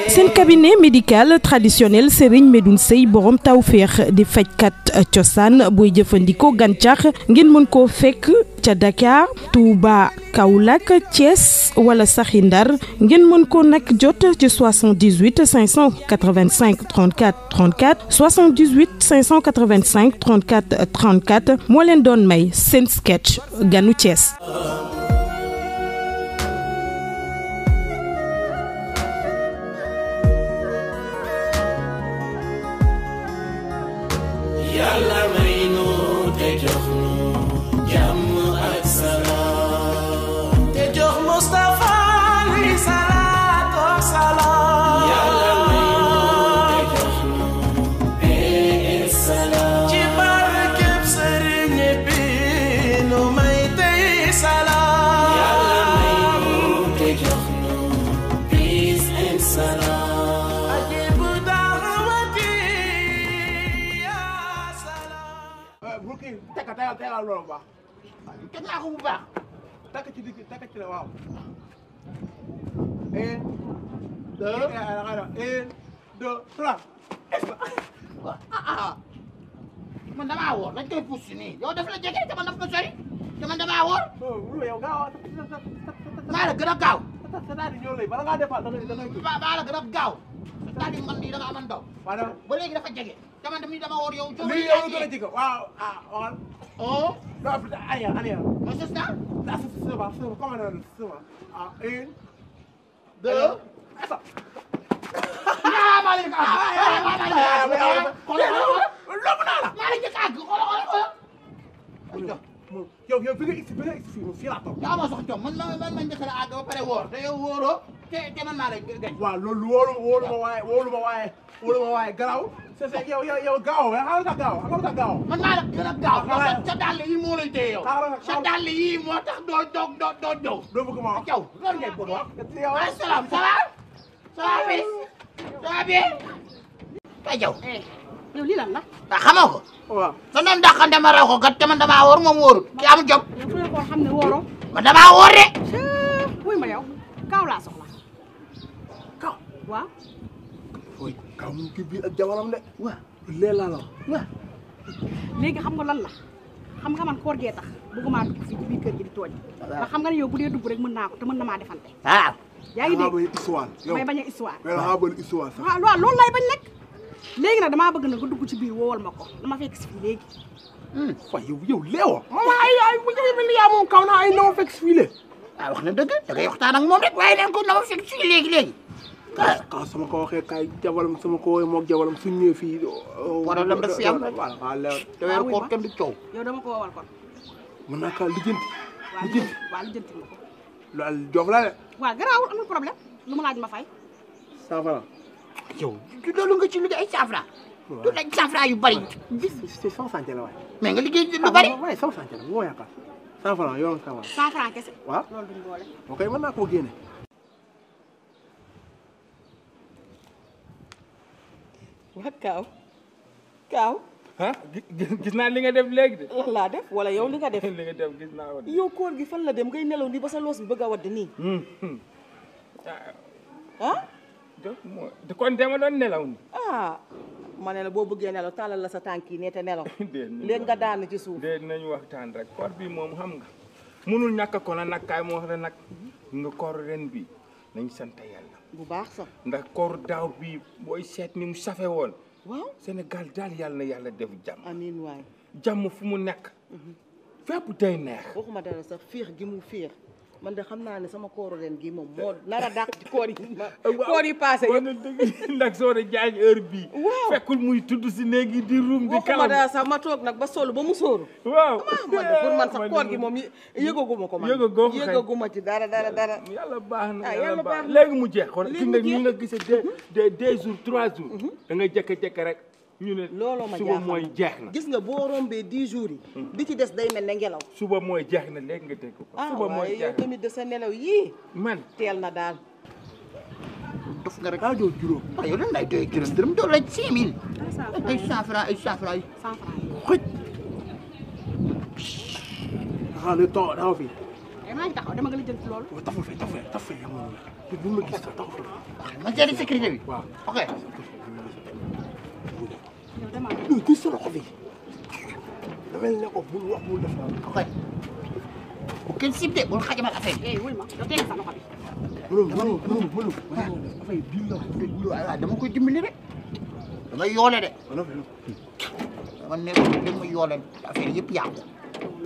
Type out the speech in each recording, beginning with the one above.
seen cabinet médical traditionnel Serigne Medoune Seye borom tawféex di fajkat cosaan booy jëfandikoo gàncax ngeen mën koo fekk ca Dakar Touba Kaolack Thiès wala saxi Ndar ngeen mën ko nag jot ci 78 585 34 34 78 585 34 34 moo leen doon may seen sketch ganu Thiès. Yàlla may nu te jox nu jàmm ak salaam te jox Mustafa li salaatu wa salaam Yàlla may nu te jox nu paix et salaam ci barkeb Sëriñ bi nu may tey salaam Yàlla may nu te jox nu peace and salaam kii tegal loolu bu baax teg naa ko bu baax takk ci digg takk ci la waaw. 1 2 3 man damaa woor dañ koy pousse nii yow daf la jege te man daf ma sori te man damaa woor. yow gaaw maa la gën a gaaw. c'est-à-dire ñoo lay bala ngaa defaat da ngay maa la gën a gaaw c'est-à-dire man nii da nga mën daw. ba léegi dafa jege. te man tamit dama woor yow. lii yow gën a jege waaw waxal. oh. non allez. mais c'est ça. c'est bon comment on dit c'est bon 1 2 maa leen ko yow fi nga fii laa toog. yaa ma sox jom man njëkk a àgg ba pare woor te yow wóoroo te man maa lay gañ. waaw loolu wóolu ma waaye garaaw. c'est yow gaaw xam nga gaaw man maa la gën a gaaw sa dàll yi moo lay téye yow. sa dàll yi moo tax doo jow. doo bëgg ma wax yow loolu ngay bëgg wax. asalaam ça va. ça va bien. ça va bien. kay jaw. yow lii lan la. waaw xamoo ko. waaw. da doon dàqante ma raw ko kat te man damaa woor moom wóorut. ki am jom. yow fu ko xam ne wóoroo. man damaa woor de. wuy ma yow kaaw laa soxla. kaw. waaw. ooy kaw mu ngi ci biir ak jabaram de. waaw lee laa la wax. waaw léegi xam nga lan la xam nga man koor gee tax bëgguma dugg fii ci biir kër gi di tooñ. ndax xam nga ne yow bu dee dugg rek mën naa ko te mën na maa defante. waaw. yaa ngi dégg may bañ a histoire. mais da ngaa bëri histoire sax. waaw loolu lay bañ nekk. léegi nag damaa bëgg nag nga dugg ci biir woowal ma ko dama fekk si fii léegi. waaw yow leewoo. ay bu ñu mel ni yaa moom kaw naa ay na ma fekk si fii le. waaw wax na dëgg da ngay waxtaan ak moom rek waaye neen ko na ma fekk fii léegi. kaw sama ko waxee kay jabaram sama ko woowee moog jabaram suñ ñëwee fii. problème daf fi am rek. waaw leer. te weeru koor kenn du coow. yow dama ko woowal kon. mën naa kaa lijjanti. waaw lijjanti ma ko. loolu jox la de. waaw garaawul amul problème lu ma laaj ma fay. 100 francs. yow loolu nga ci liggéey ay 100 francs. du laaj 100 francs yu bari. c'est 100 centimes la waaye. mais nga liggéey lu bari. waaye 100 centimes moo yaakaar. 100 francs yow 100 francs. 100 francs kese. waaw loolu duñ boole. ok mën naa koo génne. waa Kaaw. ah gis naa li nga def léegi de. lan laa def wala yow li nga def. li nga def gis naa ko de. yow koor gi fan la dem ngay nelaw nii ba sa loos bi bëgg a wadd nii. ah. kon dama doon nelaw ni. ah ma ne la boo bëggee nelaw tàllal la sa tànk yi ne te nelaw. léegi nga daan ci suuf. déet nañu waxtaan rek koor bi moom xam nga munul ñàkk ko la nag kaay moo wax la nag nga koor ren bi nañ sant yàlla. bu baax sax. ndax koor daaw bi booy seet ni mu safe woon. waaw Sénégal daal yàlla na yàlla def jàmm. amiin waay. jàmm fu mu nekk. fépp day neex. waxuma dara sax fiix gi mu fiix man de xam naa ne sama kooru ren gi moom moo nar a dàq ci koor yi. koor yi passé yëpp ndax soo de jaay heure bii. waaw fekkul muy tudd si néegi di ruum di waxuma dara sax ma toog nag ba solu ba mu sóoru. waaw man de pour man sax koor gi moom yëgaguma ko man. yëgaguma ci dara. yàlla baax na yàlla baax na léegi mu jeex. léegi mu jeex ñu nga gisee 2 jours 3 jours. da nga jékki-jékki rek. ñu ne looloo ma suba mooy jeex na. gis nga boo rombee 10 jours yi. di ci des day mel ne ngelaw. suba mooy jeex na léegi nga dégg ko. suba mooy jeex na yow tamit de sa nelaw yii. man teel na daal. dof nga rek. daa jox juróom. waaw yow lan lay doy juróom dërëm doo laaj 5000. ay 100 francs ay 100 francs yi. 100 francs yi. xëj. ah le temps daa fi. maa ngi taxaw dama nga lijjanti loolu. taful fee xam nga bu ma gis sax taxul ma jëri sécurité bi. waaw ok. yow damaa du sa loxo bi damay ne ko bul wax bul def ok. bu kenn sibde bul xajamal affaire bi. wuy ma yow teel sa loxo bi. mënu affaire bii la waaw dama koy dimbali rek. dama yoole de. dama ne dama yoole affaire yëpp yàqu.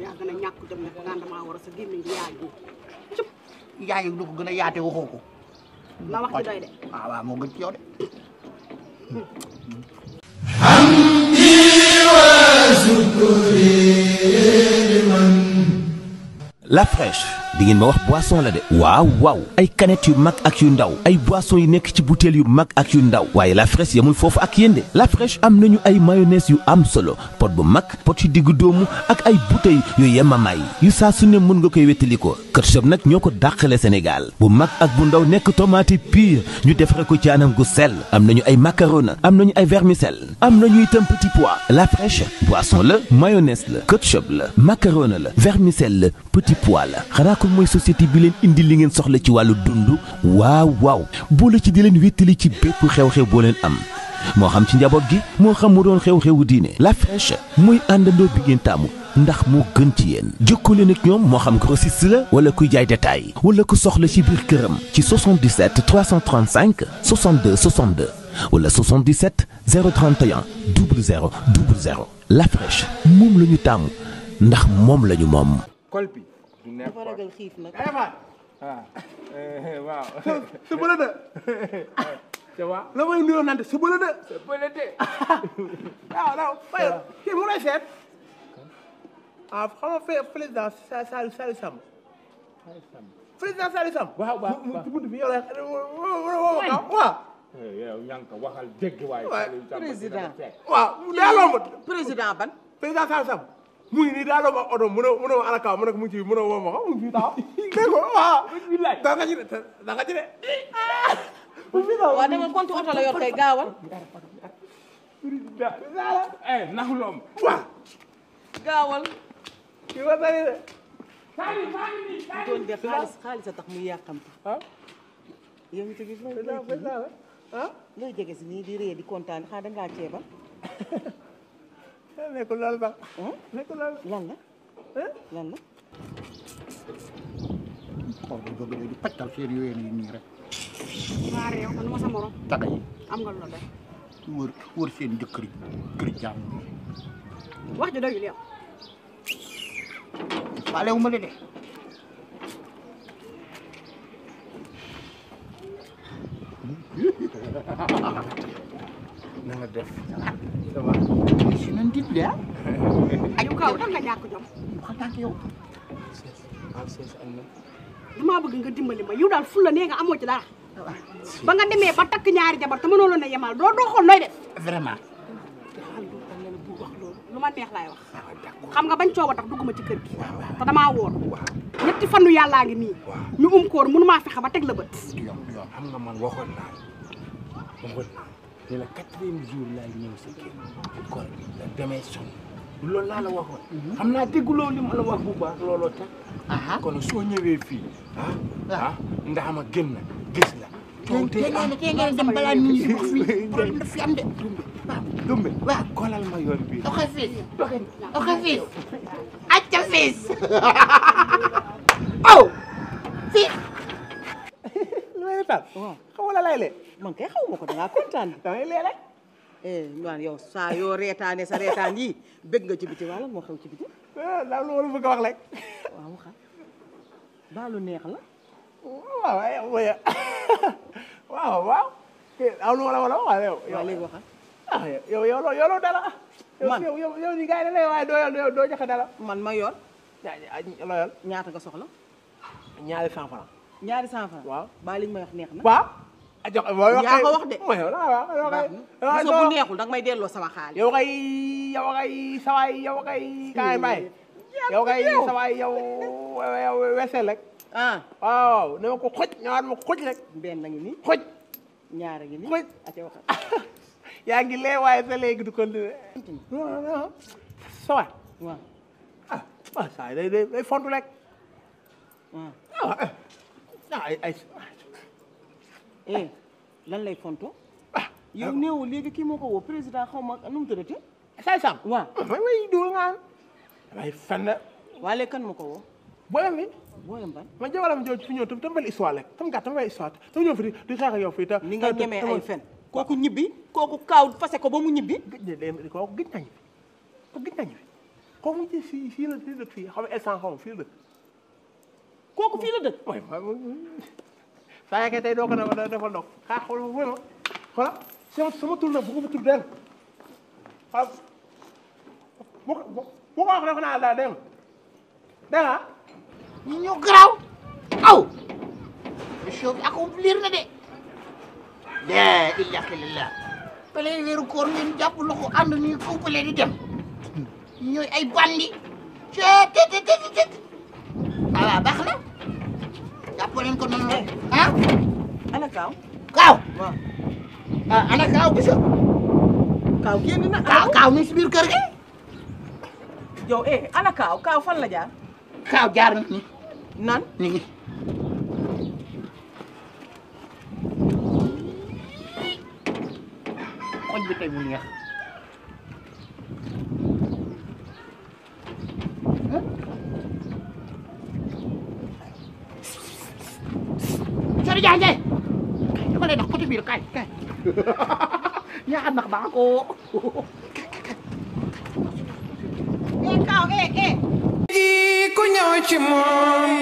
yaa gën a ñàkk jëm nag naan damaa war a sa gémmiñ gi yaay gi. cëp yaay lu ko gën a yaate waxoo ko. la wax ci doy de. waaw moo gën ci yow de. La fraîche di ngeen ma wax boisson la de waaw waaw ay canettes yu mag ak yu ndaw ay boissons yu nekk ci bouteilles yu mag ak yu ndaw waaye la fraîche yamul foofu ak yéen de la fraîche am nañu ay mayonnaise yu am solo pot bu mag pot yu diggu doomu ak ay bouteilles yu yemamaay yu saa su ne mën nga koy wettali ko ketchup nag ñoo ko dàqale Sénégal bu mag ak bu ndaw nekk tomate pure ñu defare ko ci anam gu sell am nañu ay macaroni am nañu ay vermicelle am nañu itam petit pois la fraîche boisson la mayonnaise la ketchup la macaroni la vermicelle la petit pois la xanaa ko mooy société bi leen indi li ngeen soxla ci wàllu dund waaw waaw boole ci di leen wéttali ci bépp xew-xew boo leen am moo xam ci njaboot gi moo xam mu doon xew-xewu diine la fraîche muy àndandoo bi ngeen taamu ndax moo gën ci yéen jokkoo leen ak ñoom moo xam grossiste la wala kuy jaay détail wala ku soxla ci biir këram ci 77 335 62 62 wala 77 031 00 00 la fraîche moom la ñu taamu ndax moom la ñu moom. kol bi du nekk dafa ragal xiif nag. waaw. sa bële de. ça va. la may nuyoo nante sa bële de. sa bële de. waaw waaye kii mu lay seet. ah xam nga président Saliou Samb. président Saliou Samb. waaw ci bunt bi yow la waaw. yow ñànk waxal dégg waaye. président. waaw daa lomb. président ban. président Saliou Samb. mu ngi nii daa lomb ak oto mu ne ma alakaw mu ne ko mu ngi ci mu ne woo ma ko mu ngi fii taxaw. dégg nga waaw. da nga ci de da nga ci de. waaw dama compte oto la yor kay gaawal. nax loom. waaw. gaawal. kii ba tey de. doon de xaalis a tax muy yàqamti. ah. yow ñu tegi ah. looy jege si nii di ree di kontaan xanaa dangaa ceebal. nekkul loolu sax. nekkul loolu. lan la. lan la. xool bu bëgg di pàccal seen yooyu nii rek. maa réew man ma sa morom. taga yi am nga loolu de. wër seen jëkkër yi kër jàmm. wax ji doyul yow. faalewu ma de. na nga def. ça va. si nañ dit de ah. yow kaw tax nga ñàkk jom. xanaa ak yow. damaa bëgg nga dimbali ma yow daal fulla nee nga amoo ci dara. ba nga demee ba takk ñaari jabar te mënoo leen a yemal doo xool nooy def. vraiment. bu wax loolu lu ma neex laay wax. xam nga bañ coow tax dugguma ci kër gi. te damaa woor. ñetti fanu yàllaa ngi nii. ñu koor mënumaa fexe ba teg la bët. xam nga man waxoon naa ne la 4e jour laay ñëw sa kër kon la demee sonn loolu laa la waxoon. xam naa dégguloo li ma la wax bu baax looloo tax. kon soo ñëwee fii ndax ma gën na gis la. tey ngeen dem balaa nit ñi wax fii problème daf fi am de. Dumbe waaw kolal ma yoon bii. doxe fiis acca fiis aw fiis. li may taal. waaw xaw la lay lee. man kay xaw ma ko dangaa kontaan bi. damay lee rek. man yow saa yoo reetaane sa reetaan yii bëgg nga ci biti wala moo xew ci biti. daal lu ma la bëgg a wax rek. waaw waxal baalu neex la. waaw. am lu ma la wala wax yow. waaw léegi waxal. yow dara. man yow ni gars yi da lay waaye doo joxe dara. man ma yor. loyal. ñaata nga soxla. ñaari 100 francs. ñaari 100 francs. waaw ba liñ may wax neex na. waaw. yaa ko wax de. yow bu neexul danga may delloo sama xaalis. yow kay sawaay kaay mbaay. yow kay sawaay yow wesel rek. waaw ne ma ko xoj ñëwaat ma ko xoj rek. benn ngi nii. xoj. ñaara ngi nii. xoj. ate waxal. yaa ngi lee waaye sa léegi du continuer. sawaay. waaw. saa day fontu rek. lan lay fonto yow néew léegi kii moo ko woo président xaw ma nu mu tëddati say sam waaw may duul ngaan damay fenn waale kan moo ko woo booyam bi booyam ban man jawalam jo fi ñëw tam bel histoire rek tam gàtt tam bel histoire tam ñëw fi di xeex ak yow fii ni nga ñemee ay fen kooku ñibbi kooku kaaw fase ko ba mu ñibbi kooku gëj nañu fi kooku mu ci fii la dëkk fii xam nga instant xaw fii la dëkk kooku fii la dëkk mooy saa yekkee tey doo ko dafa dog xaa xool sama tur nag bu ko fa tur dégg nga bu ko wax dafa naa daal dégg nga ñu ñoo garaaw aw mission bi accomplir na de la ilaha illallah bale weeru koor ngeen jàpp loxo ànd ñuy couple di dem ñooy ay bandi tet waaw baax na jàpp leen ko noonu ah ana kaaw kaaw waaw ana kaaw bisa kaaw génn na kaaw mi si biir kër gi yow ana kaaw fan la jaar kaaw jaar na ni nan ni ngi xoj bi tey mu neex Sori Diagne dama lay dox côté biir kaay yaa nax baa ko kaaw ku ñëw ci moom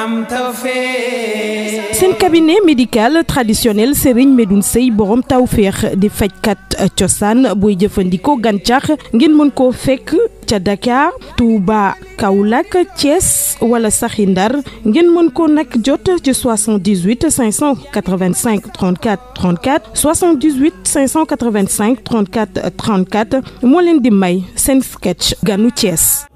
am tawfeex seen cabinet médical traditionnel Serigne Medoune Seye borom tawfeex di fajkat cosaan booy jëfandikoo gàncax ngeen mën koo fekk ca Dakar Touba Kaolack Thiès wala saxi Ndar ngeen mën ko nag jot ci 78 585 34 34 78 585 34 34 moo leen di may seen sketch ganu Thiès.